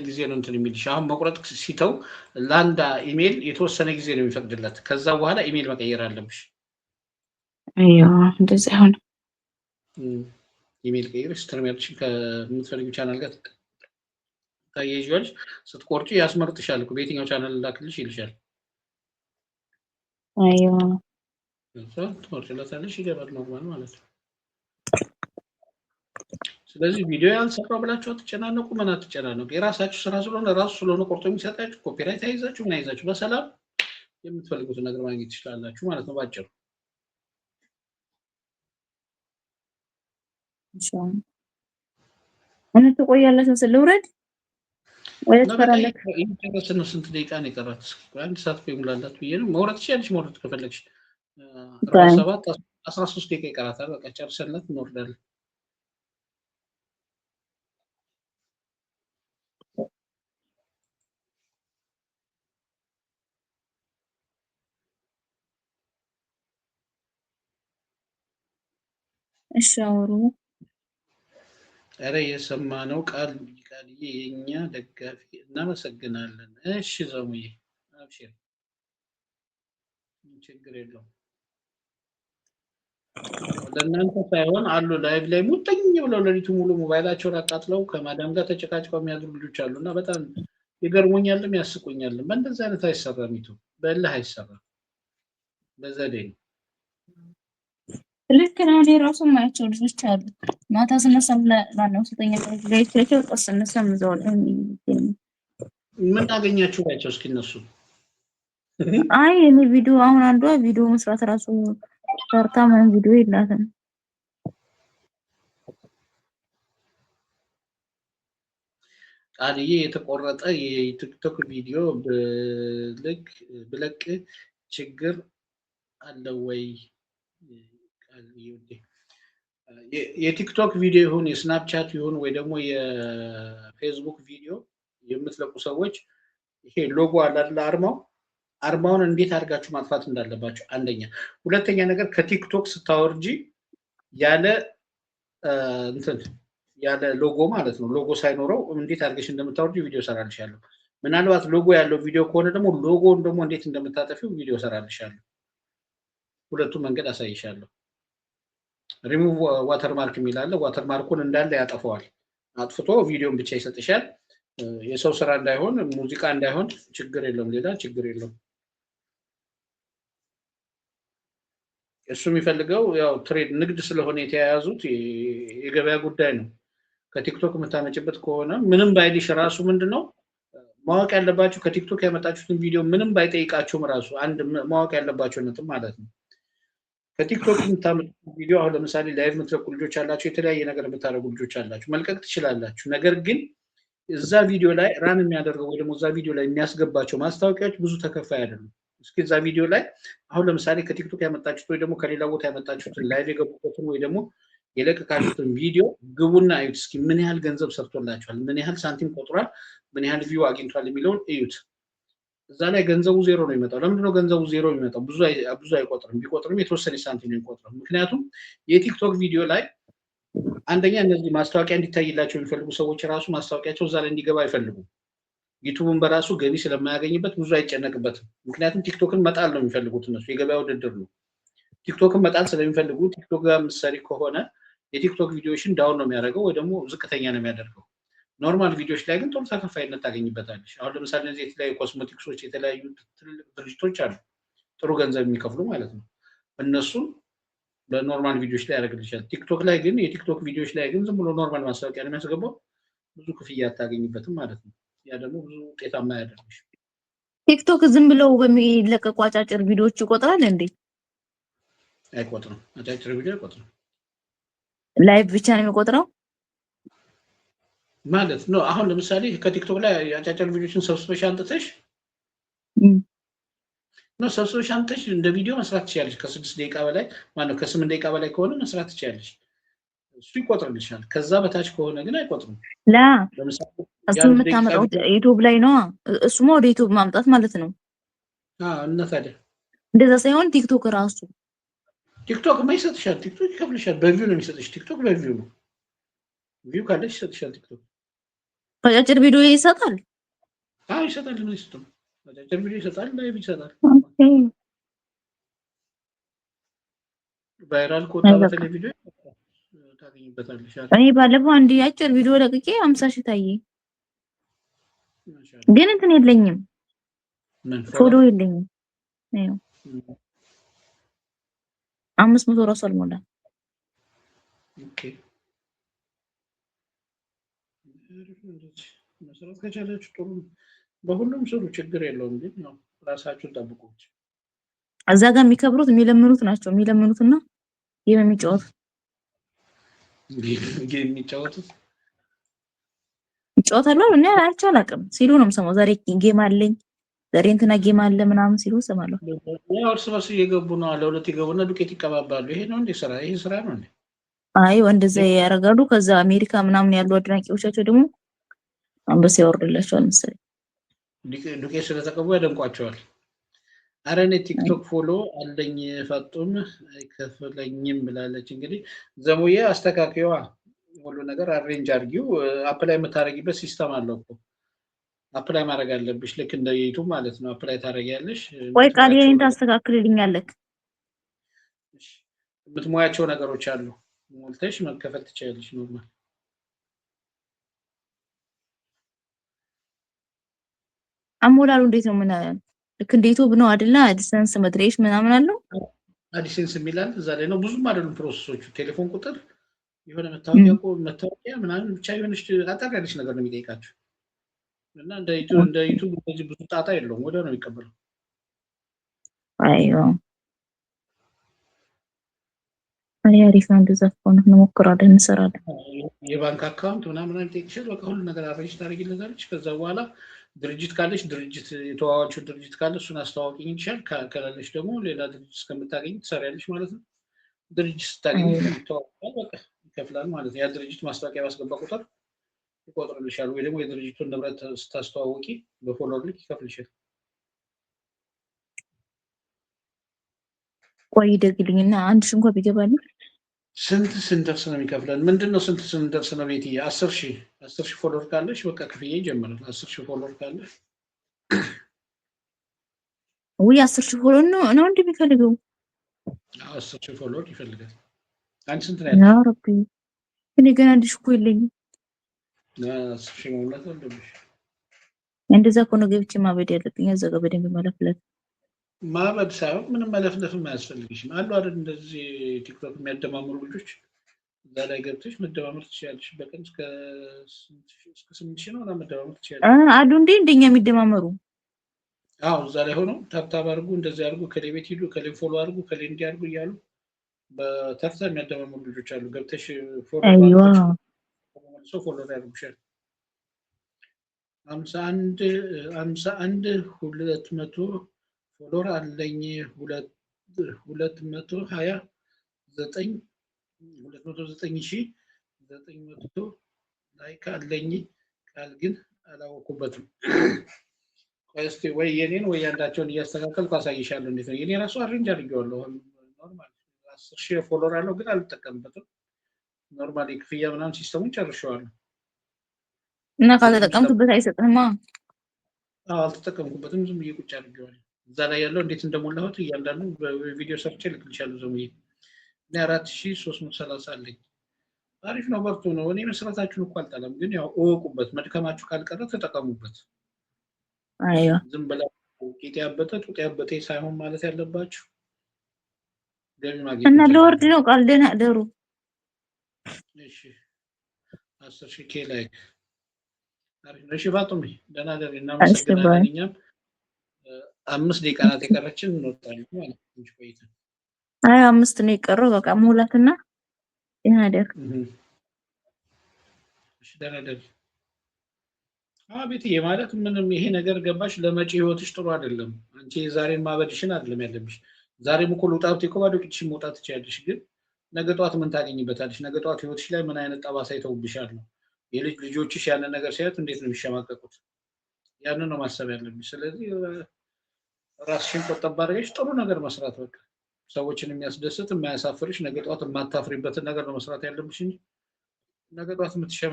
ጊዜ ነው እንትን የሚልሽ። አሁን መቁረጥ ሲተው ለአንድ ኢሜል የተወሰነ ጊዜ ነው የሚፈቅድለት። ከዛ በኋላ ኢሜል መቀየር አለብሽ። ايوه እንደዛ ይሆን። ኢሜል ቀይረሽ StreamYard ሽን ከምትፈልጊው ቻናል ጋር ታያይዣለሽ። ስትቆርጪ ያስመርጥሻል እኮ፣ በየትኛው ቻናል ላክልሽ ይልሻል። ايوه ከዛ ትመርጭለታለሽ፣ ይገባል normal ማለት ነው። ስለዚህ ቪዲዮ ያልሰራው ብላችሁ አትጨናነቁ፣ ምን አትጨናነቁ። የራሳችሁ ስራ ስለሆነ፣ ራሱ ስለሆነ ቆርጦ የሚሰጣችሁ፣ copyright አይዛችሁ ምን አይዛችሁ፣ በሰላም የምትፈልጉትን ነገር ማግኘት ትችላላችሁ ማለት ነው ባጭሩ። ኢንሻአላህ። እኔ ትቆያለህ መሰለህ፣ ልውረድ ወይ እና በቃ ትፈራለህ? እየጨረስን ነው። ስንት ደቂቃ ነው የቀራት? እስኪ ቆይ፣ አንድ ሰዓት እኮ ይሙላላት ብዬ ነው። መውረድ ትችያለሽ፣ መውረድ ከፈለግሽ። 47፣ 13 ደቂቃ ይቀራታል። በቃ ጨርሰንላት እንወርዳለን። እሺ አውሩ። ኧረ የሰማነው ቃል ቃልዬ የኛ ደጋፊ እናመሰግናለን። እሺ ዘሙዬ አብሽር፣ ችግር የለውም። ለእናንተ ሳይሆን አሉ live ላይ ሙጥኝ ብለው ሌሊቱ ሙሉ ሞባይላቸውን አቃጥለው ከማዳም ጋር ተጨቃጭቀው የሚያድሩ ልጆች አሉ እና በጣም ይገርሙኛልም ያስቁኛልም። በእንደዚህ አይነት አይሰራም፣ YouTube በእልህ አይሰራም፣ በዘዴ ነው። ልክ ነው። እኔ ራሱ የማያቸው ልጆች አሉ። ማታ ስነሳ ማነው ስተኛ ጋይቻቸው ጠዋት ስነሳ እዛው ላይ የሚገኙ። ምን አገኛችሁ ባቸው እስኪ እነሱ። አይ እኔ ቪዲዮ አሁን አንዷ ቪዲዮ መስራት ራሱ ሰርታ ምንም ቪዲዮ የላትም። ቃልዬ የተቆረጠ የቲክቶክ ቪዲዮ ብልክ ብለቅ ችግር አለው ወይ? ቃልዬ ውዴ፣ የቲክቶክ ቪዲዮ ይሁን የስናፕቻት ይሁን ወይ ደግሞ የፌስቡክ ቪዲዮ የምትለቁ ሰዎች ይሄ ሎጎ አለ አይደል? አርማው፣ አርማውን እንዴት አድርጋችሁ ማጥፋት እንዳለባችሁ አንደኛ። ሁለተኛ ነገር ከቲክቶክ ስታወርጂ ያለ እንትን ያለ ሎጎ ማለት ነው። ሎጎ ሳይኖረው እንዴት አድርገሽ እንደምታወርጂ ቪዲዮ ሰራልሻለሁ። ምናልባት ሎጎ ያለው ቪዲዮ ከሆነ ደግሞ ሎጎውን ደግሞ እንዴት እንደምታጠፊው ቪዲዮ ሰራልሻለሁ። ሁለቱም መንገድ አሳይሻለሁ። ሪሙቭ ዋተርማርክ የሚል አለ። watermark ኡን እንዳለ ያጠፈዋል። አጥፍቶ ቪዲዮን ብቻ ይሰጥሻል። የሰው ስራ እንዳይሆን፣ ሙዚቃ እንዳይሆን ችግር የለውም። ሌላ ችግር የለውም። እሱ የሚፈልገው ያው trade ንግድ ስለሆነ የተያያዙት የገበያ ጉዳይ ነው። ከቲክቶክ የምታመጭበት ከሆነ ምንም ባይልሽ ራሱ ምንድነው ማወቅ ያለባችሁ፣ ከቲክቶክ ያመጣችሁትን ቪዲዮ ምንም ባይጠይቃችሁም ራሱ አንድ ማወቅ ያለባችሁ ነጥብ ማለት ነው። ከቲክቶክ የምታመጡት ቪዲዮ አሁን ለምሳሌ live የምትለቁ ልጆች አላችሁ፣ የተለያየ ነገር የምታደርጉ ልጆች አላችሁ፣ መልቀቅ ትችላላችሁ። ነገር ግን እዛ ቪዲዮ ላይ run የሚያደርገው ወይ ደግሞ እዛ ቪዲዮ ላይ የሚያስገባቸው ማስታወቂያዎች ብዙ ተከፋይ አይደሉም። እስኪ እዛ ቪዲዮ ላይ አሁን ለምሳሌ ከቲክቶክ ያመጣችሁት ወይ ደግሞ ከሌላ ቦታ ያመጣችሁትን live የገቡበትን ወይ ደግሞ የለቀቃችሁትን ቪዲዮ ግቡና እዩት። እስኪ ምን ያህል ገንዘብ ሰርቶላችኋል፣ ምን ያህል ሳንቲም ቆጥሯል፣ ምን ያህል view አግኝቷል የሚለውን እዩት። እዛ ላይ ገንዘቡ ዜሮ ነው የሚመጣው። ለምንድነው ገንዘቡ ዜሮ የሚመጣው? ብዙ አይቆጥርም። ቢቆጥርም የተወሰነ ሳንቲም ነው የሚቆጥረው። ምክንያቱም የቲክቶክ ቪዲዮ ላይ አንደኛ እነዚህ ማስታወቂያ እንዲታይላቸው የሚፈልጉ ሰዎች ራሱ ማስታወቂያቸው እዛ ላይ እንዲገባ አይፈልጉም። ዩቱብን በራሱ ገቢ ስለማያገኝበት ብዙ አይጨነቅበትም። ምክንያቱም ቲክቶክን መጣል ነው የሚፈልጉት እነሱ፣ የገበያ ውድድር ነው። ቲክቶክን መጣል ስለሚፈልጉ ቲክቶክ ጋር የምትሰሪ ከሆነ የቲክቶክ ቪዲዮዎችን down ነው የሚያደርገው ወይ ደግሞ ዝቅተኛ ነው የሚያደርገው። Normal ቪዲዮዎች ላይ ግን ጥሩ ተከፋይነት ታገኝበታለሽ። አሁን ለምሳሌ እነዚህ የተለያዩ ኮስሞቲክሶች፣ የተለያዩ ትልልቅ ድርጅቶች አሉ፣ ጥሩ ገንዘብ የሚከፍሉ ማለት ነው። እነሱን በ normal ቪዲዮዎች ላይ ያደርግልሻል። ቲክቶክ ላይ ግን፣ የቲክቶክ ቪዲዮዎች ላይ ግን ዝም ብሎ normal ማስታወቂያ ነው የሚያስገባው። ብዙ ክፍያ አታገኝበትም ማለት ነው። ያ ደግሞ ብዙ ውጤታማ አያደርግሽ። ቲክቶክ ዝም ብለው በሚለቀቁ አጫጭር ቪዲዮዎች ይቆጥራል እንዴ? አይቆጥርም። አጫጭር ቪዲዮ አይቆጥርም። Live ብቻ ነው የሚቆጥረው? ማለት ነው። አሁን ለምሳሌ ከቲክቶክ ላይ አጫጭር ቪዲዮችን ሰብስበሽ አምጥተሽ ነው፣ ሰብስበሽ አምጥተሽ እንደ ቪዲዮ መስራት ትችያለሽ። ከ6 ደቂቃ በላይ ማነው ከ8 ደቂቃ በላይ ከሆነ መስራት ትችያለሽ። እሱ ይቆጥርልሻል። ከዛ በታች ከሆነ ግን አይቆጥርም። ላ ለምሳሌ እሱ የ1 ደቂቃ የምታመጣው ቪዲዮ ዩቱብ ላይ ነው። እሱማ ወደ ዩቱብ ማምጣት ማለት ነው። እና ታዲያ እንደዛ ሳይሆን ቲክቶክ ራሱ ቲክቶክ ማ ይሰጥሻል። ቲክቶክ ይከፍልሻል። በ view ነው የሚሰጥሽ። ቲክቶክ በ view ነው። View ካለሽ ይሰጥሻል ቲክቶክ። አጫጭር ቪዲዮ ይሰጣል። አዎ ይሰጣል። ምን ይሰጣል? አጫጭር ቪዲዮ ይሰጣል፣ live ይሰጣል። Okay። Viral ከወጣ አይ በቃ በተለይ ቪዲዮ ታገኝበታለሽ። አሪፍ። እኔ ባለፈው አንድ የአጭር ቪዲዮ ለቅቄ 50,000 ታየ። ማሻአላ። ግን እንትን የለኝም፣ ምን follow follow የለኝም። ይኸው 500 ራሱ አልሞላም። Okay፣ አሪፍ ነው። እንደዚህ መስራት ከቻላችሁ ጥሩ ነው። በሁሉም ስሩ፣ ችግር የለውም። ግን ያው ራሳችሁን ጠብቁ። እዛ ጋር የሚከብሩት የሚለምኑት ናቸው። የሚለምኑትና game የሚጫወቱት Game የሚጫወቱት ይጫወታሉ አሉ። እኔ አይቼ አላውቅም ሲሉ ነው የምሰማው። ዛሬ game አለኝ፣ ዛሬ እንትና game አለ ምናምን ሲሉ እሰማለሁ። ያው እርስ በርስ እየገቡ ነው። ለሁለት ይገቡና ዱቄት ይቀባባሉ። ይሄ ነው እንዴ ስራ? ይሄ ስራ ነው እንዴ? አይ እንደዛ ያደርጋሉ። ከዛ አሜሪካ ምናምን ያሉ አድናቂዎቻቸው ደግሞ አንበሳ ያወርድላቸዋል መሰለኝ። ዱቄት ስለተቀቡ ያደንቋቸዋል። አረ እኔ ቲክቶክ follow አለኝ ፈጡም አይከፍለኝም ብላለች። እንግዲህ ዘሙዬ አስተካክዋ፣ ሁሉ ነገር arrange አድርጊው። Apply የምታደርጊበት system አለው እኮ፣ apply ማድረግ አለብሽ። ልክ እንደ ዩቱብ ማለት ነው። Apply ታደርጊያለሽ። ቆይ ቃል የምትሞያቸው የኔን ነገር ታስተካክልልኛለህ? የምትሞያቸው ነገሮች አሉ። ሞልተሽ መከፈል ትችያለሽ። Normal። አሞላሉ እንዴት ነው? ምን ልክ እንደ ዩቱብ ነው አይደለ? AdSense መድሬሽ ምናምን አለው። AdSense የሚላል እዛ ላይ ነው። ብዙም አይደሉም process ኦቹ። ቴሌፎን ቁጥር፣ የሆነ መታወቂያ መታወቂያ ምናምን ብቻ የሆነች አጠር ያለች ነገር ነው የሚጠይቃቸው እና እንደ ዩቱብ እንደዚህ ብዙ ጣጣ የለውም። ወዲያው ነው የሚቀበለው። አይዋ አይ አሪፍ ነው። እንደዛ ከሆነ እንሞክራለን፣ እንሰራለን። የባንክ account ምናምን ምናምን ይጠይቅሻል። በቃ ሁሉ ነገር arrange ታደርጊለታለች። ከዛ በኋላ ድርጅት ካለች ድርጅት የተዋዋልሽው ድርጅት ካለ እሱን አስተዋውቂኝ ይልሻል። ከሌለሽ ደግሞ ሌላ ድርጅት እስከምታገኝ ትሰሪያለሽ ማለት ነው። ድርጅት ስታገኝ አይዋ ይተዋወቃል፣ በቃ ይከፍላል ማለት ነው። ያ ድርጅት ማስታወቂያ ባስገባ ቁጥር ይቆጥርልሻል፣ ወይ ደግሞ የድርጅቱን ንብረት ስታስተዋውቂ በ follower ልክ ይከፍልሻል። ቆይ ይደግልኝና 1,000 እንኳን ቢገባልኝ። ስንት ስንደርስ ነው የሚከፍለን? ምንድን ነው ስንት ስንደርስ ነው ቤትዬ? 10,000 follower ካለሽ በቃ ክፍያ ይጀምራል። 10,000 follower ካለሽ። ውይ 10,000 follow ነው እንዴ የሚፈልገው? 10,000 follower ይፈልጋል። አንቺ ስንት ነው ያ ያለሽ? ረቢ፣ እኔ ገና 1,000 እኮ የለኝም። 10,000 መሙላት አለብሽ። እንደዛ ከሆነ ገብቼ ማበድ ያለብኝ እዛ ጋር በደንብ መለፍለፍ። ማበድ ሳይሆን ምንም መለፍለፍም አያስፈልግሽም። አሉ አይደል እንደዚህ ቲክቶክ የሚያደማምሩ ልጆች፣ እዛ ላይ ገብተሽ መደማመር ትችያለሽ። በቀን እስከ 8,000 ነው ምናምን መደማመር ትችያለሽ። አሉ እንዴ እንደኛ የሚደማመሩ? አዎ፣ እዛ ላይ ሆነው tap tap አድርጉ፣ እንደዚህ አድርጉ፣ ከሌ ቤት ሂዱ፣ ከሌ follow አድርጉ፣ ከሌ እንዲህ አድርጉ እያሉ በተርታ የሚያደማምሩ ልጆች አሉ። ገብተሽ follow አይዋ ባደረግሽ መልሰው follow ያደርጉሻል። 51 51 200 follower አለኝ፣ 229 209,900 like አለኝ። ቃል ግን አላወኩበትም። ቆይ እስኪ ወይ የኔን ወይ ያንዳቸውን እያስተካከልኩ አሳይሻለሁ። እንዴት ነው የኔ ራሱ arrange አድርጌዋለሁ። Normal 10,000 follower አለው ግን አልጠቀምበትም። Normal የክፍያ ምናምን system ኡን ጨርሼዋለሁ። እና ብዙም ካልተጠቀምክበት አይሰጥህማ። አዎ፣ አልተጠቀምኩበትም። ዝም ብዬ ቁጭ አድርጌዋለሁ። እዛ ላይ ያለው እንዴት እንደሞላሁት እያንዳንዱ በቪዲዮ ሰርቼ እልክልሻለሁ። ዘሙዬ እኔ 4330 አለኝ። አሪፍ ነው፣ በርቱ ነው። እኔ መስራታችሁን እኮ አልጠላም፣ ግን ያው እወቁበት። መድከማችሁ ካልቀረ ተጠቀሙበት። አይዋ ዝም ብላ ቂጥ ያበጠ ጡጥ ያበጠ ሳይሆን ማለት ያለባችሁ ገቢ ማግኘት እና ለወርድ እንችላለን። ነው ቃል ደህና ደሩ። እሺ፣ 10,000 K like አሪፍ ነው። እሺ ፋጡሜ ደህና ደሪ። እሺ እናመሰግናለን። Bye። እኛም 5 ደቂቃ ናት የቀረችን፣ እንወጣለን ማለት ነው። ትንሽ ቆይተን። አይ 5 ነው የቀረው። በቃ ሙላትና ደህና ደር። እሺ ደህና ደሪ። አቤትዬ ማለት ምንም ይሄ ነገር ገባሽ፣ ለመጪ ህይወትሽ ጥሩ አይደለም። አንቺ የዛሬን ማበድሽን አይደለም ያለብሽ። ዛሬም እኮ ልውጣ ብትይ እኮ ባዶ ቂጥሽን መውጣት ትችያለሽ። ግን ነገ ጠዋት ምን ታገኝበታለሽ? ነገ ጠዋት ህይወትሽ ላይ ምን አይነት ጠባሳ ይተውብሻል ነው። የልጅ ልጆችሽ ያንን ነገር ሲያዩት እንዴት ነው የሚሸማቀቁት? ያንን ነው ማሰብ ያለብሽ። ስለዚህ ራስሽን ቆጠብ አድርገሽ ጥሩ ነገር መስራት፣ በቃ ሰዎችን የሚያስደስት የማያሳፍርሽ፣ ነገ ጠዋት የማታፍሪበትን ነገር ነው መስራት ያለብሽ እንጂ ነገ ጠዋት የምትሸማ